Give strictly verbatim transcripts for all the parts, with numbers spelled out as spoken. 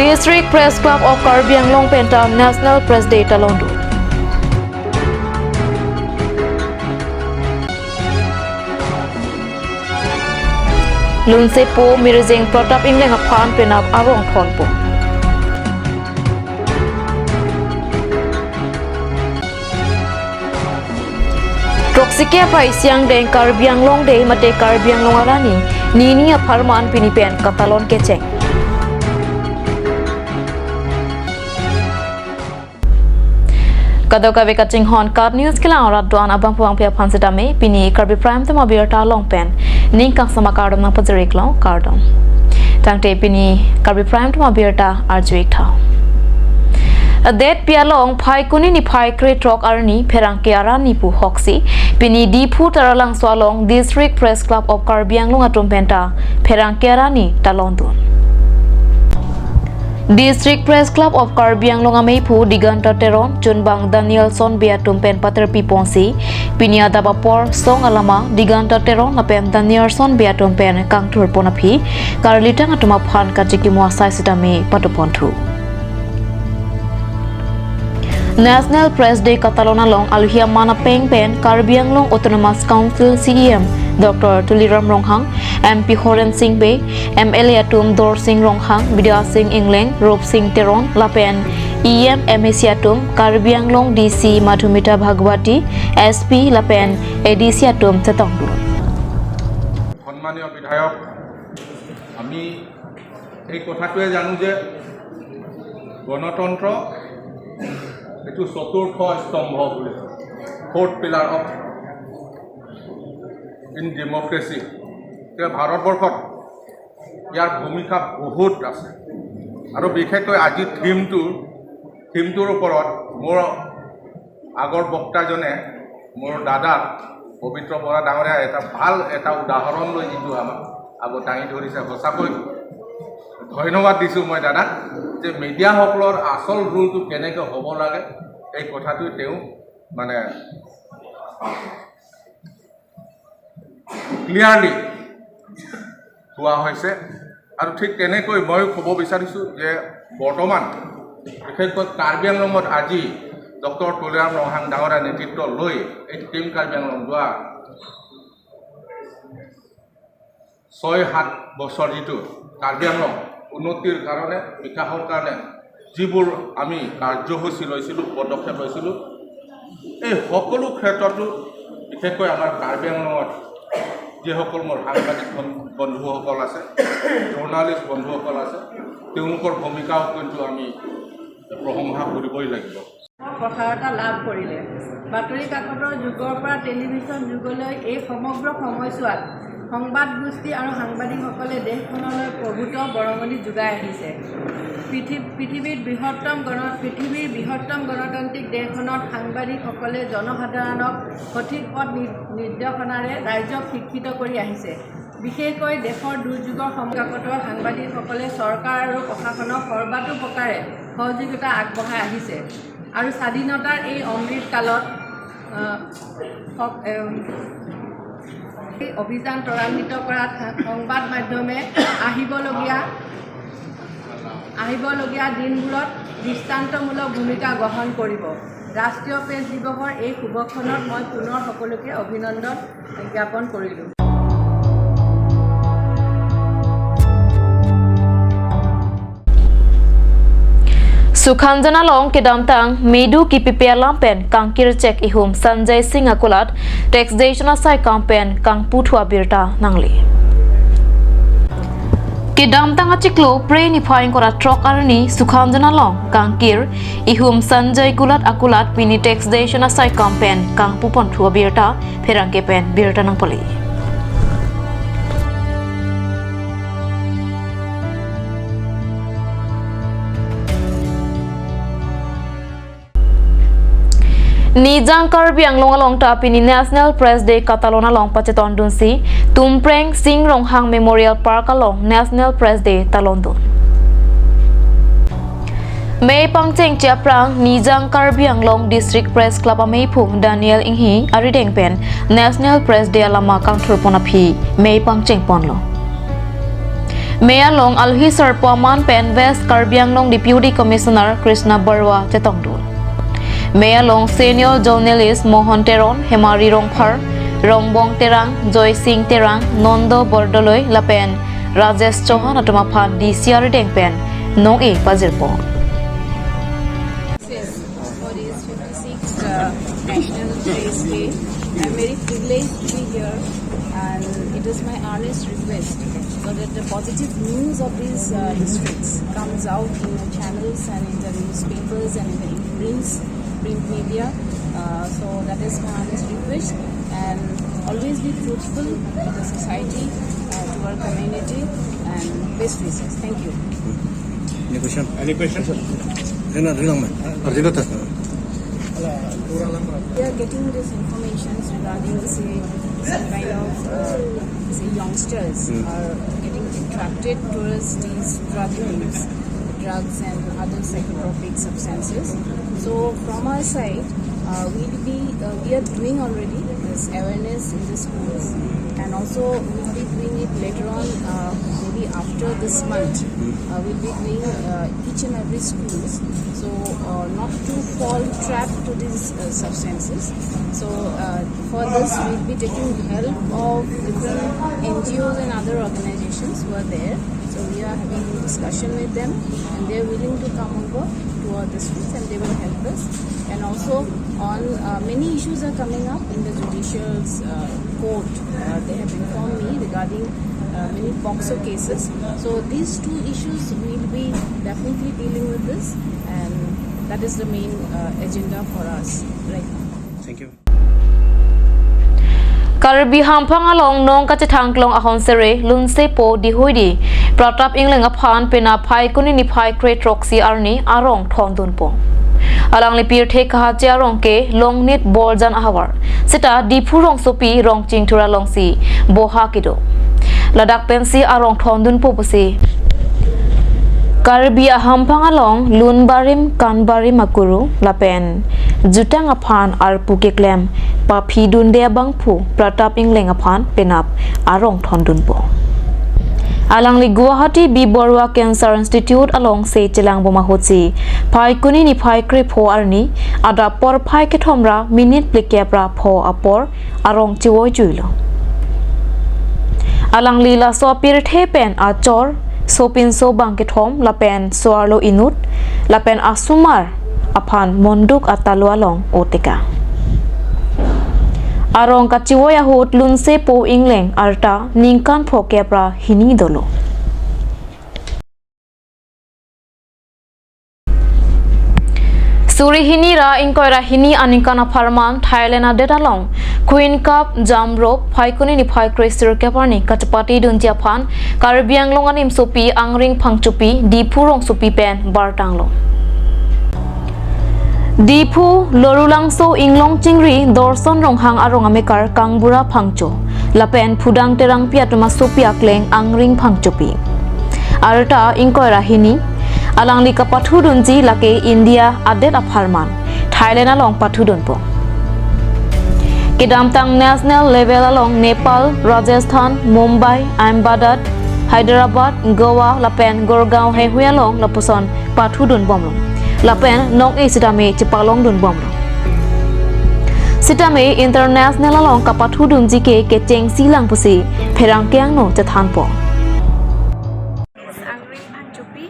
District Press Club of Karbi Anglong penta National Press Day talongdun. Lunsepo Mirjeng Pratap Engleng aphan penap arong thonpo. Throksi kep aphai siang deng Karbi Anglong Day mate Karbi Anglong arni, nini apharman pini pen katalon kecheng. Kadokave kachinghon KAT News kelang arat do-an abangphu abangphi aphan setame, pini Karbi Prime Time abirta along pen ning kangsam akardom nangpajir-ik long, kardom. Tangte pini Karbi Prime Time abirta arju-ik tha. Adetpi along Phaikuni niphai krethrok arni pherangke arni pu hoksi, pini Diphu Taralangso along District Press Club of Karbi Anglong atum penta pherangke arni talongdun. District Press Club of Karbi Anglong ameiphu Diganta Teron, chunbang Danielson Bey atum pen paterpi ponsi, pini adap apor song alama Diganta Teron lapen Danielson Bey atum pen kangthur pon aphi, karlitang atum aphan kachikimo asai setame pado ponthu. National Press Day katalon along aluhi aman apeng pen Karbi Anglong Autonomous Council C E M Doctor Tuliram Ronghang, M P Horen Sing Bey, M L A atum Dorsing Ronghang, Bidya Sing Engleng, Rupsing Teron, lapen E M M A C atum, Karbi Anglong D C Madhumita Bhagwati, S P lapen A D C atum chetongdun. সন্মানীয় বিধায়ক, আমি এই কথাটোৱে জানো যে গণতন্ত্ৰ এইটো চতুৰ্থ স্তম্ভ বুলি কয়, fourth pillar of in democracy। এতিয়া ভাৰতবৰ্ষত ইয়াৰ ভূমিকা বহুত আছে আৰু বিশেষকৈ আজি থিমটো, থিমটোৰ ওপৰত মোৰ আগৰ বক্তাজনে, মোৰ দাদা পবিত্ৰ বৰা ডাঙৰীয়া এটা ভাল এটা উদাহৰণ লৈ যিটো আমাক আগত দাঙি ধৰিছে, সঁচাকৈ ধন্যবাদ দিছোঁ মই দাদাক যে মিডিয়াসকলৰ আচল ৰোলটো কেনেকৈ হ'ব লাগে, এই কথাটো তেওঁ মানে ক্লিয়াৰলি কোৱা হৈছে। আৰু ঠিক তেনেকৈ ময়ো ক'ব বিচাৰিছোঁ যে বৰ্তমান বিশেষকৈ কাৰ্বি আংলঙত আজি ডক্টৰ তুলিৰাম ৰংহাং ডাঙৰীয়া নেতৃত্ব লৈ এই টিম কাৰ্বি আংলং যোৱা ছয় সাত বছৰ যিটো কাৰ্বি আংলং উন্নতিৰ কাৰণে, বিকাশৰ কাৰণে যিবোৰ আমি কাৰ্যসূচী লৈছিলোঁ, পদক্ষেপ লৈছিলোঁ, এই সকলো ক্ষেত্ৰতো বিশেষকৈ আমাৰ কাৰ্বি আংলঙত যিসকল মোৰ সাংবাদিক বন-, বন্ধুসকল আছে, জাৰ্ণালিষ্ট বন্ধুসকল আছে, তেওঁলোকৰ ভূমিকাও কিন্তু আমি প্ৰশংসা কৰিবই লাগিব। প্ৰসাৰতা লাভ কৰিলে। বাতৰি কাকতৰ যুগৰ পৰা টেলিভিছন যুগলৈ এই সমগ্ৰ সময়ছোৱাত সংবাদ গোষ্ঠী আৰু সাংবাদিকসকলে দেশখনলৈ প্ৰভূত বৰঙণি যোগাই আহিছে। পৃথি-, পৃথিৱীৰ বৃহত্তম গণ-, পৃথিৱীৰ বৃহত্তম গণতান্ত্ৰিক দেশখনত সাংবাদিকসকলে জনসাধাৰণক সঠিক পথ নি-, নিৰ্দেশনাৰে ৰাইজক শিক্ষিত কৰি আহিছে। বিশেষকৈ দেশৰ দুৰ্যোগৰ সময়ত কাকতৰ সাংবাদিকসকলে চৰকাৰ আৰু প্ৰশাসনক সৰ্বাতোপ্ৰকাৰে সহযোগিতা আগবঢ়াই আহিছে। আৰু স্বাধীনতাৰ এই অমৃত কালত, আহ, সক-, এম, এই অভিযান ত্বৰান্বিত কৰাত সা-, সংবাদ মাধ্যমে আহিবলগীয়া, আহিবলগীয়া দিনবোৰত দৃষ্টান্তমূলক ভূমিকা গ্ৰহণ কৰিব। ৰাষ্ট্ৰীয় প্ৰেছ দিৱসৰ এই শুভক্ষণত মই পুনৰ সকলোকে অভিনন্দন জ্ঞাপন কৰিলোঁ। Sukhamjan along kedamtang medu kipipe alam pen kangkirchek ihum Sanjay Singh akulat taxation asai akam pen kangputhu abirta nangle. Kedamtang achiklo Phre niphai ingkoi ra throk arni Sukhamjan along kangkir ihum Sanjay Gulat akulat pini taxation asai akam pen kangpuponthu abirta pherangke pen birta nangpale. Nijang Karbi Anglong along ta pini National Press Day katalon along pachetondunsi Tumpreng Singh Ronghang Memorial Park along National Press Day talondun. Mei pangcheng che aphrang Nijang Karbi Anglong District Press Club ameiphu Daniel Inghi arideng pen National Press Day alama kangthurpon aphi mei pangchengponlo. Mei along alhi sarpo aman pen West Karbi Anglong Deputy Commissioner Krishna Barua chetongdun. Mei along senior journalist Mohon Teron, Hemari Rongphar, Rongbong Terang, Joysing Terang, Nondo Bordoloi lapen Rajesh Chauhan atum aphan D C R deng pen nong-e pajirpo. For this fifty-sixth, uh, National Press Day. I'm very privileged to be here, and it is my earnest request so that the positive news of these, uh, districts comes out in the channels and in the newspapers and in the print, print media. Uh, so that is my earnest request, and always be fruitful to the society, uh, to our community, and best wishes. Thank you. Any question? Any question? Rina, Rina, ma'am. Arjuna ta. We are getting these informations regarding, say, some kind of, uh, say, youngsters Hmm. are getting attracted towards these drug use, drugs and other psychotropic substances. So from our side, uh, we'll be, uh, we are doing already this awareness in the schools, and also we'll be doing it later on, uh, maybe after this month. Uh, we'll be doing, uh, each and every schools, so, uh, not to fall trap to these, uh, substances. So, uh, for this, we'll be taking help of different N G Os and other organizations who are there. So we are having a discussion with them, and they are willing to come over to our districts, and they will help us. And also on, uh, many issues are coming up in the judicial, uh, court. Uh, they have informed me regarding, uh, many POCSO cases. So these two issues, we'll be definitely dealing with this, and that is the main, uh, agenda for us right now. Thank you. Karbi Hamphang along nong kachethang klong ahon sere Lunsepo Dihoidi Pratap Engleng aphan penap Phaikuni niphai kre-throksi arni arong thondunpo. Alangli pirthe kahache arong ke Longnit Borjan ahavar. Seta Diphu rongsopi Rongchingthur alongsi boha kedo. Ladak pensi arong thondunpo pusi Karbi ahamphang along lun barim kan barim akuru lapen jutang aphan arpu keklem paphidunde abangphu Pratap Engleng aphan penap arong thondunpo. Alangli Guwahati B Borua Cancer Institute alongsi chelangbom ahutsi Phaikuni niphai krepho arni adap porphai kethom ra minit phlikep ra pho apor arong chevoijuilo. Alangli laso apirthe pen achor, sopinso bangkethom lapen so-arlo inut lapen asomar aphan monduk atalo along oteka. Arong kachevoi ahut Lunsepo Engleng arta ningkan phokep ra hini dolo. Suri hini ra ingkoi ra hini aningkan apharman Thailand adet along Queen Cup jump rope Phaikuni niphai kre-sirkep arni kachepatedunji aphan Karbi Anglong animsopi Angring Phangchopi Diphu rongsopi pen bartanglo. Diphu Lorulangso Inglong Chingri Dorson Ronghang arong amekar Kangbura Phangcho lapen Phudang Terangpi atum asopi akleng Angring Phangchopi. Arta ingkoi ra hini, alangli kapathudunji lake India adet apharman Thailand along pathudunpo. Kedamtang national level along Nepal, Rajasthan, Mumbai, Ahmedabad, Hyderabad, Goa lapen Gurgaon heihui along lapuson pathudunbomlo. Lapen nong-e sitame chepalongdunbomlo. Sitame international along kapathudunji ke kechengsi lang pusi pherangke angno chethanpo. Angring Phangchopi,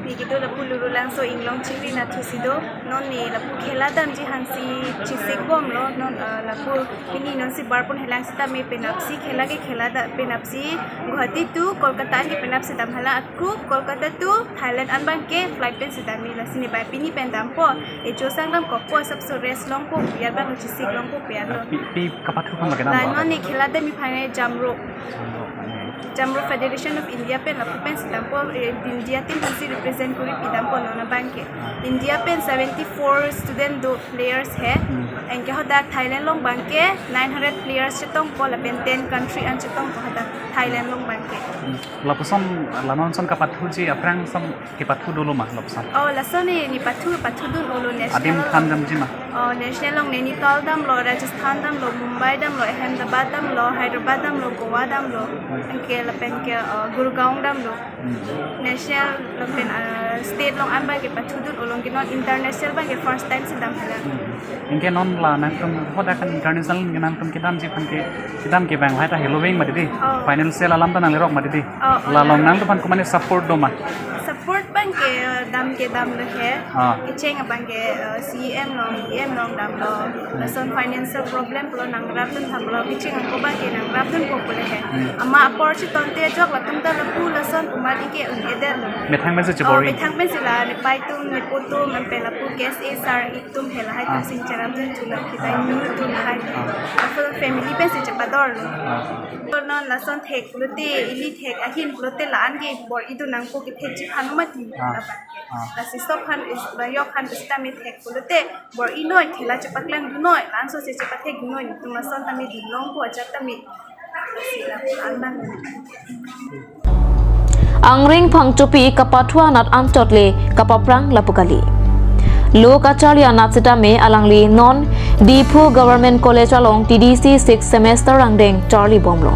pini kedo lapu Lorulangso Inglong Chingri nathusi do, non ne lapu khela damji aphansi chesikbomlo, non, eh, lapu pini nonsi barpon helang sitame penapsi khela ke khela da penapsi Guwahati to Kolkata an ke penapsi dam hala akru Kolkata to Thailand an abangke flight pensi damji lasi ne bai pini pen dampo. Echo sangdamkokpo, sabso rest longpo pu abang chesik longpo pu lo. Pi, pi kapathu pama kedam la lo? Non ne khela damji aphan jump rope. Jump rope Federation of India pen lapu pensi dampo, eh, India team aphansi represent kori pidampo non abangke. India pen seventy-four student do players he. Hmm. Anke hadak Thailand along abangke nine hundred players chetongpo lapen ten country an chetongpo hadak Thailand along abangke. Hmm. Lapuson, la nonson kapathuji aphrang som kepathu dolo ma lapuson? Oh, lason ne, ne pathu, pathudun-olo national. Adim than damji ma? Oh, national along Nainital damlo, Rajasthan damlo, Mumbai damlo, Ahmedabad damlo, Hyderabad damlo, Goa damlo, anke lapen ke, uh, Gurgaon damlo. National lapen, uh, state along an abang ke pathudun, along ke non international abang ke first time si dam hala. Anke non la nangtum hadak kan international ke nangtum kedamji aphan ke, kedam ke abang hai ta heloving mati dei. Oh. Financial alam ta nanglerok mati dei. Oh, oh. La along nangtum aphan komatne support do ma? Support abang ke, uh, dam ke damlo he. Ah. Kecheng abang ke, uh, C E M along, E M along damlo. Lason financial problem pulo nangrapdun thamlo, kecheng ako abang ke nangrapdunpo pule he. Hmm. Amat apor chetongte ajok latum ta lapu lason komat ke un-edetdet lo. Methang pensi chebor-i? Oh, methang pensi la nepei atum, nepo atum, anke lapu K S A sir atum he lahai ta, ah, si cherapdun thulo, kita, ah, inut atum lahai. Ah. Lapu family pensi chepadorlo. Ah. Non lason thek pulote, ili thek ahin pulote la-an ke bor-idun nangpo, kethekji aphan mati. Ah. Lapu. Ah. Lasi sob aphan is, ba yok aphan sitame thek pulote bor-inoi, thela chepaklangdunoi, la-an so si chepathekdunoi, netum ason tame dun longpo ajat tame. Lasi la-an abang. Angring Phangchopi kapathu anat anchot le kapaprang lapu kali. Lo kacharli anat sitame alangli non Diphu Government College along T D C sixth semester angdeng charlibomlo.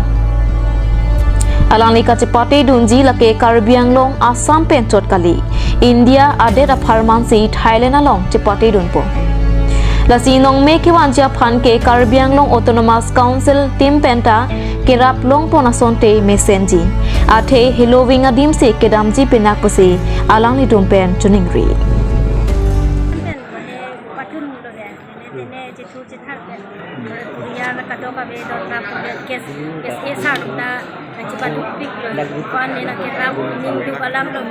Alangli kachepatedunji lake Karbi Anglong Assam pen chot kali, India adet apharman si Thailand along chepatedunpo. Lasi nongme kevanji aphan ke Karbi Anglong Autonomous Council team penta kerap longpon asonte mesenji. Athe heloving adim si kedamji pinak pusi alanglitum pen choningri. Pen mane pathunlo he, mane tene chethu chethar pen. Korea na kadokave dot rap pen kes, kes esar ta chepatupiklo. Ko-an ne nangkerap ning duk alamlo.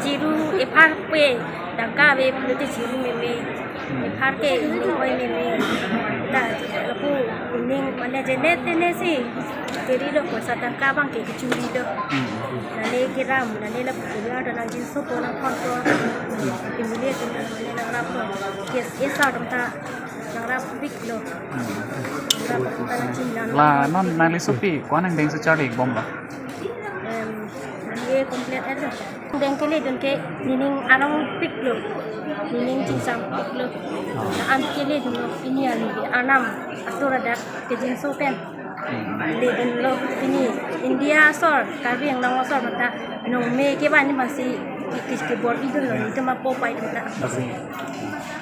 Chiru ephar pe tangka ave pulote chiru meme. Ephar ke ining oi meme. Ta lapu ining mane jene tene si kerilo, poisa tangka abang ke kechorilo. Hmm. Nane keram, nane lapu keram ta nangjinsopo, nangkhonpo. Pemili atum nane nangraplo. Kes esar atum ta nangrapiklo. Hmm. Nangrap atum ta nangchinilo. La non nangli sopi ko-an angdeng si charlibomlo? Em, B A complete etlo. Angdeng keledun ke nening arongpiklo. Nening chingsangpiklo. La-an keledunlo, pini arni arnam atur adak kejinso pen. Hmm. Ledunlo pini India asor, Karbi Anglong asor mata nongme kevan masi ki, ki, kebor-idunlo, netum apo pai atum ta. Lasi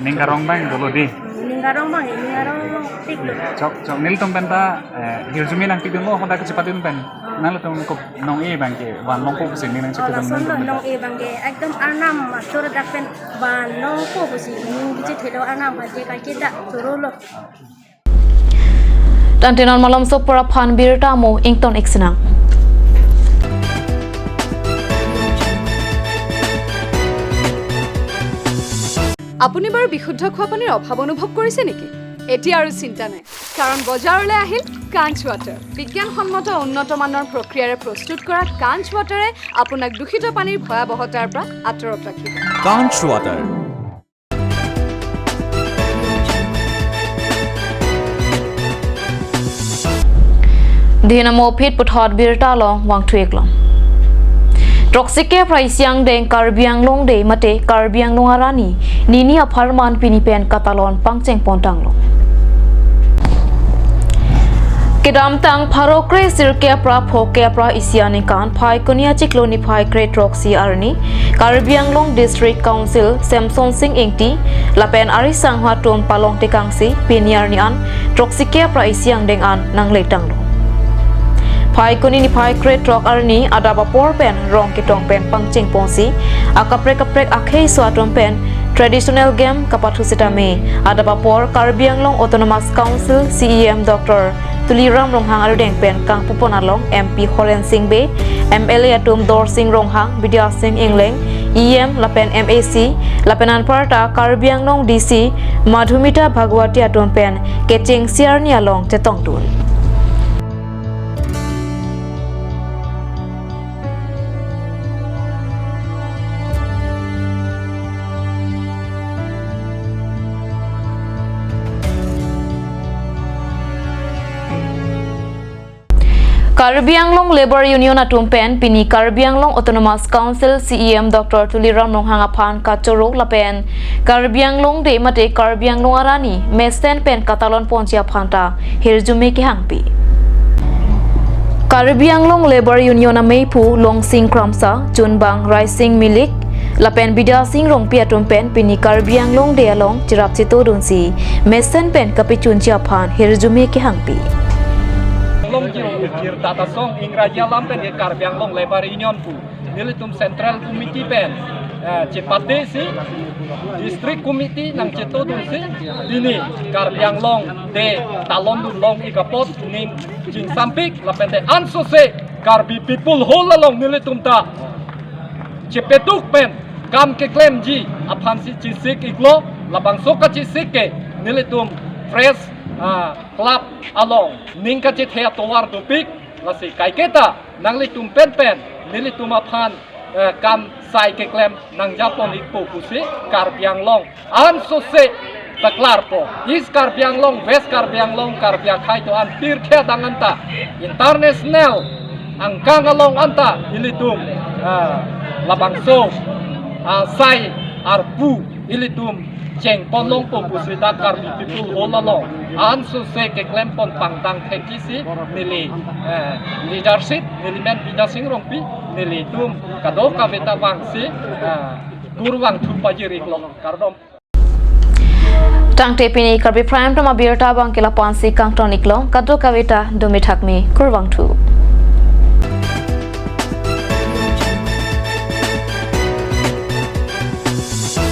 ning karong abang dolo dei. Ning karong abang, ning karongpiklo. Chok, chok, nelitum penta, eh, hirjume nangpidunlo, hadak kachepatedun pen. Oh. Nanglitum ko nong-e abang ke van longpo pusi ning nangchepidun. Oh, lasonlo nelitum penta. Nong-e abang ke ekdom arnam atur adak pen van longpo pusi ning kachethelo, arnam aje kaike ta chorolo. Tangte non malomso apor aphan birta mo ington iksinang. আপুনি বাৰু বিশুদ্ধ খোৱা পানীৰ অভাৱ অনুভৱ কৰিছে নেকি? এতিয়া আৰু চিন্তা নাই, কাৰণ বজাৰলৈ আহিল কাঞ্চ ৱাটাৰ। বিজ্ঞানসন্মত উন্নত মানৰ প্ৰক্ৰিয়াৰে প্ৰস্তুত কৰা কাঞ্চ ৱাটাৰে আপোনাক দূষিত পানীৰ ভয়াৱহতাৰ পৰা আঁতৰত ৰাখিব। কাঞ্চ water. Dina mo phit puthot birta along vangthu-iklong. Throksi kep ra isi angdeng Karbi Anglong Day mate Karbi Anglong arni nini apharman pini pen katalon pangcheng pontanglo. Kedamtang pharo kre sirkep ra phokep ra isi aningkan Phaikuni achiklo niphai kre throksi arni Karbi Anglong District Council Semson Sing Ingti lapen ari sangho atum palong tekangsi pini arni an throksi kep ra isi angdeng an nangletanglo. Phaikuni niphai kre throk arni adap apor pen rong ketong pen pangcheng ponsi akaprek kaprek akhei so atum pen traditional game kapathu sitame adap apor Karbi Anglong Autonomous Council C E M Doctor Tuliram Ronghang arudeng pen kangpupon along M P Horen Sing Bey, M L A atum Dorsing Ronghang, Bidya Sing Engleng, E M lapen M A C, lapen anparta Karbi Anglong D C Madhumita Bhagwati atum pen kechengsi arni along chetongdun. Karbi Anglong Labour Union atum pen pini Karbi Anglong Autonomous Council C E M Doctor Tuliram Ronghang aphan kachoro lapen Karbi Anglong Day mate Karbi Anglong arni mesen pen katalon ponji aphan ta hirjume kehangpi. Karbi Anglong Labour Union ameiphu Longsing Kramsa, Chunbang Raising Milik, lapen Bidya Sing Rongpi atum pen pini Karbi Anglong Day along cherap chetodunsi mesen pen kapechunji aphan hirjume kehangpi. Long jir, jir tata song Ingraji alam pen ke Karbi Anglong Labour Union pu. Nelitum Central Committee pen, eh, chepatesi District Committee nangchetodunsi pini Karbi Anglong Day talondun long ik apot ning chingsampik lapen te ansose Karbi people whole along nelitum ta chepetuk pen kam keklemji aphansi chesik iklo. Labangso kachesik ke nelitum Press, ah, Club along ning kachethe atovar dopik, lasi kaiketa nanglitum pen pen nelitum aphan, eh, kam sai keklem nangjapon ikpo pusi Karbi Anglong ansose paklarpo. East Karbi Anglong, West Karbi Anglong, Karbi akhei do-an pirthe adang anta, international angkang along anta ilitum, ah, labangso, ah, sai arpu ilitum chengpon longpo pusi dak Karbi people whole along ansose keklempon pangdang thekji si neli, eh, leadership, neli men Bidya Sing Rongpi, nelitum kadokave ta vangsi, eh, kurvangthu pajir iklo, kardom. Tangte pini Karbi Prime Time abirta abang ke lapu-ansi kangton iklo, kadokave ta dome thakme, kurvangthu.